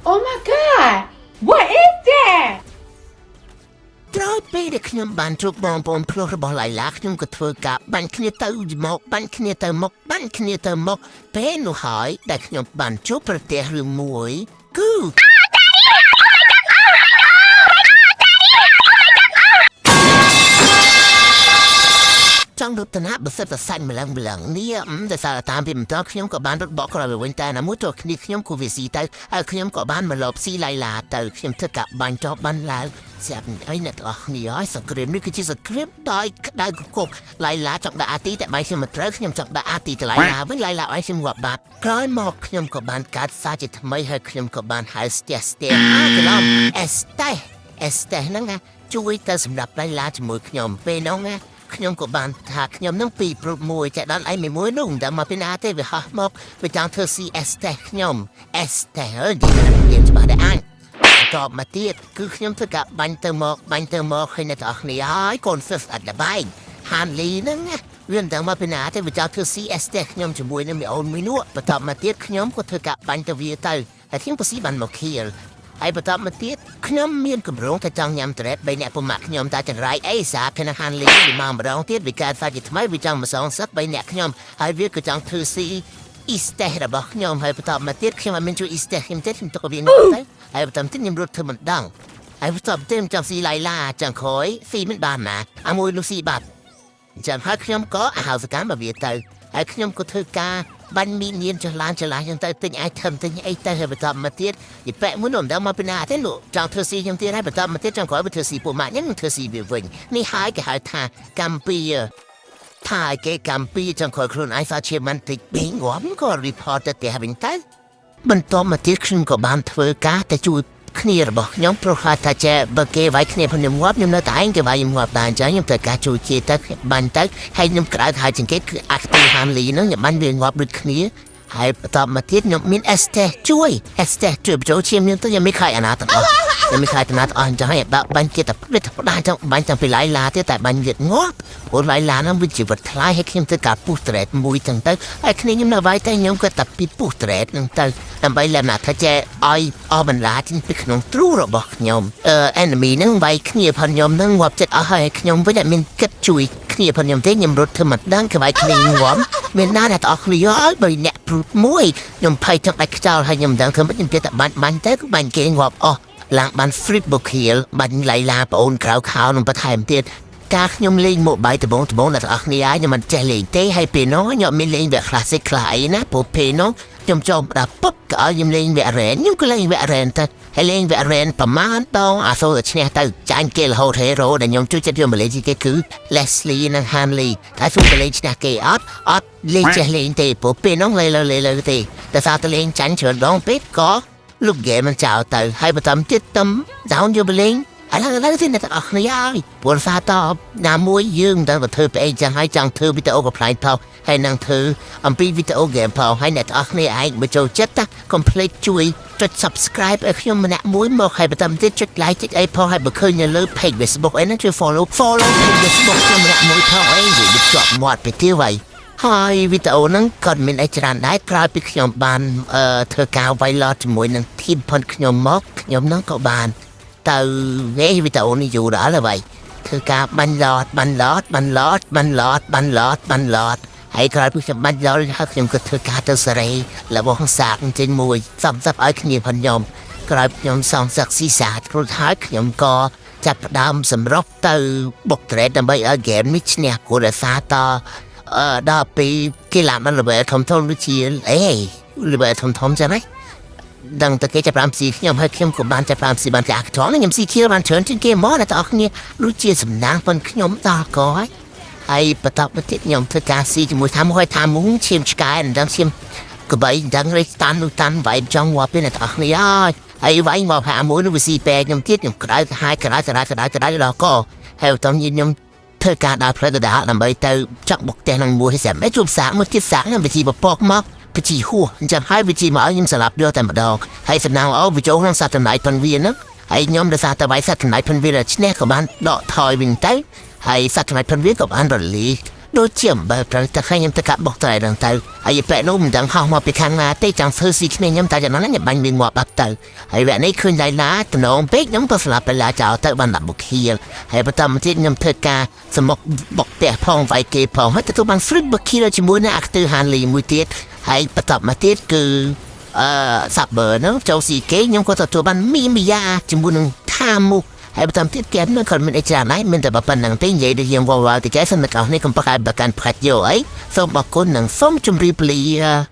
Oh my God! What is that? ក្រោយពេលដែលខ្ញុំបានជួបបងប្អូនប្រុសរបស់ឡៃឡាខ្ញុំក៏ធ្វើការបាញ់គ្នាទៅមកបាញ់គ្នាទៅមកបាញ់គ្នាទៅមកពេលនោះហើយដែលខ្ញុំបានជួបប្រទះរឿងមួយគឺចង់រត់ទៅណាបើសិតតែសាច់ម្លឹងម្លឹងនេះតែសារតាមពីបន្តខ្ញុំក៏បានរត់បកក្រោយទៅវិញតែណាមួយទៅគ្នាខ្ញុំក៏វាស៊ីទៅហើយខ្ញុំក៏បានមកលបស៊ីឡៃឡាទៅខ្ញុំធ្វើការបាញ់ចោលបានឡើងស្រាប់អីអ្នកទាំងអស់គ្នាហើយសង្គ្រាមនេះគឺជាសង្គ្រាមដោយក្តៅគគុកឡៃឡាចង់ដាក់ ulti តែបាយខ្ញុំមិនត្រូវខ្ញុំចង់ដាក់ ulti ទៅឡៃឡាវិញឡៃឡាឲ្យខ្ញុំងាប់បាត់ក្រោយមកខ្ញុំក៏បានកាត់សារជាថ្មីហើយខ្ញុំក៏បានហៅស្ទះស្ទះអាច្រឡំអេស្តេអេស្តេហ្នឹងណាជួយទៅសម្រាប់ឡៃឡាជាមួយខ្ញុំពេលនោះណាខ្ញុំក៏បានថាខ្ញុំនឹងពីរព្រុសមួយចាដល់ឯងមួយនោះមិនដឹងមកពីណាទេវាហោះមកវាចង់ធ្វើ CS តេខ្ញុំ S តេអើយនិយាយច្បាស់ដែរអញតបមកទៀតគឺខ្ញុំធ្វើការបាញ់ទៅមកបាញ់ទៅមកឃើញអ្នកទាំងអស់គ្នាហើយកូនសិស្សអត់ល្បែងហានលីហ្នឹងណាវាមិនដឹងមកពីណាទេវាចង់ធ្វើ CS តេខ្ញុំជាមួយនឹងមីអូនមួយនោះបន្ទាប់មកទៀតខ្ញុំក៏ធ្វើការបាញ់ទៅវាទៅហើយខ្ញុំក៏ស៊ីបានមកខៀល ហើយបន្តមកទៀតខ្ញុំមានគម្រោងថាចង់ញ៉ាំត្រេតបីអ្នកពុំម៉ាក់ខ្ញុំតែចង្រៃអីសាភនាហានលីពីមកម្ដងទៀតវាកើតសាជាថ្មីវាចង់មកសងសឹកបីអ្នកខ្ញុំហើយវាក៏ចង់ធ្វើស៊ីអ៊ីស្តេរបស់ខ្ញុំហើយបន្តមកទៀតខ្ញុំអត់មានជួយអ៊ីស្តេខ្ញុំទេខ្ញុំទុកវាងប់ទៅហើយបន្តទៀតខ្ញុំរត់ធ្វើមិនដឹងហើយបន្តទៀតខ្ញុំចង់ស៊ីឡៃឡាចង់ក្រោយស៊ីមិនបានណាអាមួយនោះស៊ីបាត់ចាំហើយខ្ញុំក៏អាហារសកម្មមកវាទៅហើយខ្ញុំក៏ធ្វើការបាញ់មីញៀនចុះឡានចុះឡានខ្ញុំទៅទិញ item ទិញអីទៅហើយបន្តមកទៀតយប៉ែមួយនោះមិនដឹងមកពីណាទេលោកចង់ធ្វើស៊ីខ្ញុំទៀតហើយបន្តមកទៀតចង់ក្រោយវាធ្វើស៊ីពួកម៉ាក់ខ្ញុំនឹងធ្វើស៊ីវាវិញនេះហើយគេហៅថាកម្ពីថាឲ្យគេកម្ពីចង់ក្រោយខ្លួនឯងសាជាមិនតិចបេងងាប់ក៏ report ទៅផ្ទះវិញទៅបន្តមកទៀតខ្ញុំក៏បានធ្វើការតែជួយគ្នារបស់ខ្ញុំព្រោះថាចេះបើគេវាយគ្នាខ្ញុំងាប់ខ្ញុំនៅតែឯងគេវាយខ្ញុំងាប់ដែរអញ្ចឹងខ្ញុំត្រូវការជួយគេទៅបាញ់ទៅហើយខ្ញុំក្តៅហើយជាងគេគឺអាក់ទីហានលីហ្នឹងខ្ញុំបាញ់វាងាប់ដូចគ្នាហើយបន្តមកទៀតខ្ញុំមានអេសតេជួយអេសតេជួយបញ្ចូលឈាមខ្ញុំទៅខ្ញុំមិនខើអាណាទាំងអស់ខ្ញុំមិនខើអាណាទាំងអស់អញ្ចឹងហើយដាក់បាញ់គេតែផ្លិតផ្ដាចង់បាញ់តាំងពីឡៃឡាទៀតតែបាញ់វាងាប់ព្រោះឡៃឡាហ្នឹងវាជីវិតថ្លៃហើយខ្ញុំធ្វើការពុះត្រេតមួយចឹងទៅហើយគ្នាខ្ញុំនៅវាយតែខ្ញុំក៏តែពីពុះត្រេតហ្នឹងទៅដើម្បីលំណាថាចេះឲ្យអស់បន្លាចេញពីក្នុងទ្រូរបស់ខ្ញុំអឺ enemy ហ្នឹងវាយគ្នាផងខ្ញុំហ្នឹងងាប់ចិត្តអស់ហើយខ្ញុំវិញអត់មានគិតជួយគ្នាផងខ្ញុំទេខ្ញុំរត់ធ្វើមិនដឹងគេវាយគ្នាងាប់មានណាអ្នកទាំងអស់គ្នាឲ្យបីអ្នកព្រួតមួយខ្ញុំភ័យចង់ដាច់ខ្យល់ហើយខ្ញុំមិនដឹងធ្វើម៉េចខ្ញុំទៀតតែបាញ់បាញ់ទៅគឺបាញ់គេងាប់អស់ឡើងបាន free book kill បាញ់ឡៃឡាប្អូនក្រៅខោនឹងបន្ថែមទៀតការខ្ញុំលេង mobile ដំបងដំបងអ្នកទាំងអស់គ្នាហើយខ្ញុំមិនចេះលេងទេហើយពេលនោះខ្ញុំមានលេងវគ្គ classic ខ្លះអីណាព្រោះពេលនោះខ្ញុំចូលដល់ពុបក៏ឲ្យខ្ញុំលេងវគ្គ rank ខ្ញុំក៏លេងវគ្គ rank ទៅហើយលេងវគ្គ rank ប្រហែលដងអាសូរតែឈ្នះទៅចាញ់គេរហូត hero ដែលខ្ញុំជួយចិត្តយកមកលេងជាគេគឺ Leslie និង Hanley តែស៊ូទៅលេងឈ្នះគេអត់អត់លេងចេះលេងទេព្រោះពេលនោះលេងលើលេងលើទេតែសារទៅលេងចាញ់ច្រើនដងពេកក៏លុបហ្គេមមិនចោលទៅហើយបន្តទៀតតំ down យកមកលេងឥឡូវឥឡូវទេអ្នកទាំងអស់គ្នាហើយព្រោះសារតណាមួយយើងមិនដឹងទៅធ្វើស្អីចឹងហើយចង់ធ្វើវីដេអូកំប្លែងផងហើយនឹងធ្វើអំពីវីដេអូហ្គេមផងហើយអ្នកទាំងអស់គ្នាឯងបើចូលចិត្តណាកុំភ្លេចជួយចុច subscribe ឲ្យខ្ញុំម្នាក់មួយមកហើយបន្តទៀតចុច like ចុចអីផងហើយបើឃើញនៅលើ page Facebook អីហ្នឹងជួយ follow follow page Facebook ខ្ញុំម្នាក់មួយផងអីវាជាប់មាត់ទៅទៀតហើយហើយវីដេអូហ្នឹងក៏មានអីច្រើនដែរក្រោយពីខ្ញុំបានអឺធ្វើការវាយឡតជាមួយនឹង team ផុនខ្ញុំមកខ្ញុំហ្នឹងក៏បានទៅវេវីដេអូនេះយូរដល់ហើយធ្វើការបាញ់ឡតបាញ់ឡតបាញ់ឡតបាញ់ឡតបាញ់ឡតបាញ់ឡតហើយក្រោយពីខ្ញុំបាញ់ឡតហើយខ្ញុំក៏ធ្វើការទៅសេរីរបស់សាកចេញមួយសំសាប់ឲ្យគ្នាផងខ្ញុំក្រោយខ្ញុំសងសឹកស៊ីសារួចហើយខ្ញុំក៏ចាប់ផ្ដើមសម្រុកទៅបុកត្រេតដើម្បីឲ្យហ្គេមនេះឈ្នះព្រោះដោយសារតអឺដល់ពេលគេឡើងដល់ level ធំធំដូចជាអេ level ធំធំចឹងណាដឹងតែគេចាប់ផ្ដើមស៊ីខ្ញុំហើយខ្ញុំក៏បានចាប់ផ្ដើមស៊ីបានគេអាក់ត្រង់ខ្ញុំស៊ីខៀវបានច្រើនជាងគេមកអ្នកទាំងអស់គ្នាដូចជាសំណាងប៉ុនខ្ញុំដល់កហើយហើយបន្តមកទៀតខ្ញុំធ្វើការស៊ីជាមួយថាមួយថាមុងឈាមឆ្កែមិនដឹងឈាមកបីដឹងរេតាន់នោះតាន់វាយចង់ងាប់ទេអ្នកទាំងអស់គ្នាហើយហើយវាយងាប់ហាមួយនោះវាស៊ីពេខ្ញុំទៀតខ្ញុំក្តៅហើយក្តៅក្តៅក្តៅក្តៅដល់កហើយបន្តខ្ញុំធ្វើការដើរផ្លូវដដែលដើម្បីទៅចាក់បុកផ្ទះនឹងមួយហើយស្រាប់មិនជួបសាកមួយទៀតសាកនឹងវិធីបពកមកវិធីហួសអញ្ចឹងហើយវិធីមកឲ្យខ្ញុំស្លាប់យកតែម្ដងហើយសំណាងអូវាចូលក្នុងសត្វតំណៃប៉ុនវាហ្នឹងហើយខ្ញុំដោយសារតែវាយសត្វតំណៃប៉ុនវាឈ្នះក៏បានដកថយវិញទៅហើយសត្វតំណៃប៉ុនវាក៏បានរលី ដូចជាអំបិលត្រូវតែខ្ញុំទៅកាប់បុកត្រីហ្នឹងទៅហើយបែកនោះមិនដឹងហោះមកពីខាងណាទេចង់ធ្វើស៊ីគ្នាខ្ញុំតែចំណងខ្ញុំបាញ់វាងាប់បាត់ទៅហើយវគ្គនេះឃើញឡៃឡាតំណងពេកខ្ញុំក៏ស្លាប់ទៅឡាចោលទៅបានដាក់បុកហៀលហើយបន្តមកទៀតខ្ញុំធ្វើការសមុកបុកផ្ទះផងវាយគេផងហើយទទួលបាន free បុកហៀលជាមួយនឹងអាក់ទ័រហានលីមួយទៀតហើយបន្តមកទៀតគឺអឺសាប់បើហ្នឹងចូលស៊ីគេខ្ញុំក៏ទទួលបានមីមីយ៉ាជាមួយនឹងថាមុខហើយបន្តទៀតគេនឹងក៏មានអីច្រើនដែរមានតែប៉ុណ្្នឹងទេនិយាយដូចយើងវល់វល់តិចឯងសូមអ្នកនរនេះកុំប្រកែកប្រកាន់ផ្កាច់យកអីសូមអរគុណនិងសូមជម្រាបលា។